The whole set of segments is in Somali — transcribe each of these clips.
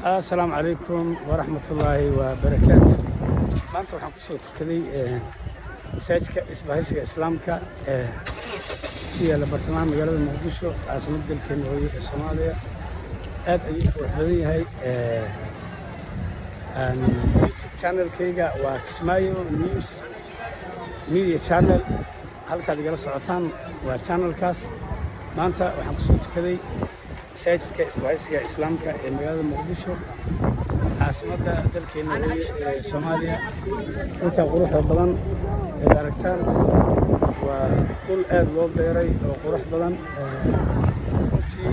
Assalaamu calaykum waraxmatullaahi wabarakaatu. Maanta waxaan kusoo tukaday masaajidka Isbahaysiga Islaamka ee ku yaalla bartamaha magaalada Muqdisho, caasimadda dalkeena hooye ee Soomaaliya. Aad ayuu u qurux badan yahay. YouTube channelkayga waa Kismaayo News Media Channel. Halkaad igala socotaan waa channelkaas. Maanta waxaan kusoo tukaday masaajidka Isbahaysiga Islaamka ee magaalada Muqdisho, caasimadda dalkeena hooye ee Soomaaliya. Dhulka quruxda badan eed aragtaan waa dhul aad loo beeray oo qurux badan. Runtii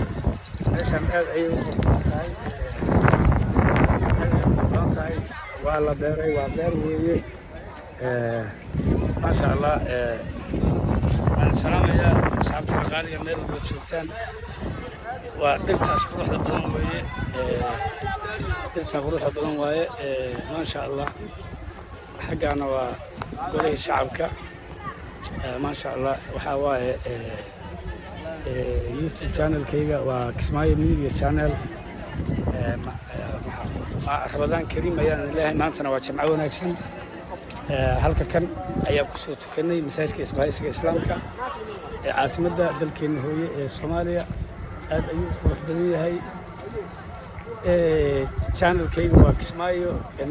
meeshaan aad ayay u qurux badan tahay, aad ayay u qurux badan tahay. Waa la beeray, waa beer weeye, maasha Allah. Waan salaamayaa asxaabta qaaliga meel walba joogtaan. Waa dhirtaas quruxda badan weeye, dhirta quruxda badan waaye, maasha Allah. Xaggaana waa Golihii Shacabka, maasha Allah. Waxaa waaye YouTube channelkayga waa Kismaayo Media Channel. Ramadaan kariim ayaan leeyahay. Maantana waa Jimco wanaagsan. Halka kan ayaa kusoo tukanay masaajidka Isbahaysiga Islaamka ee caasimadda dalkeena hooye ee Soomaaliya. Aad ayuu u qurux badan yahay. Channelkayga waa Kismaayo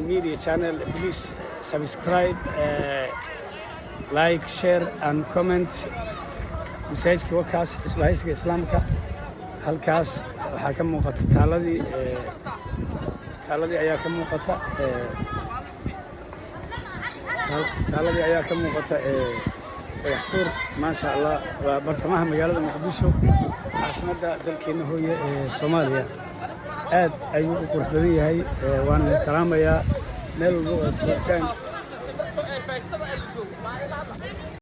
Media Channel. Please subscribe, like, share and comment. Masaajidka wakaas, Isbahaysiga Islaamka. Halkaas waxaa ka muuqata taaladii, taaladii ayaa ka muuqata, taaladii ayaa ka muuqata, Dhagaxtuur. Maasha Allah, waa bartamaha magaalada Muqdisho, caasimadda dalkeenna hooye ee Soomaaliya. Aad ayuu u qurux badan yahay. Waan idin salaamayaa meel walba oo aad joogtaan.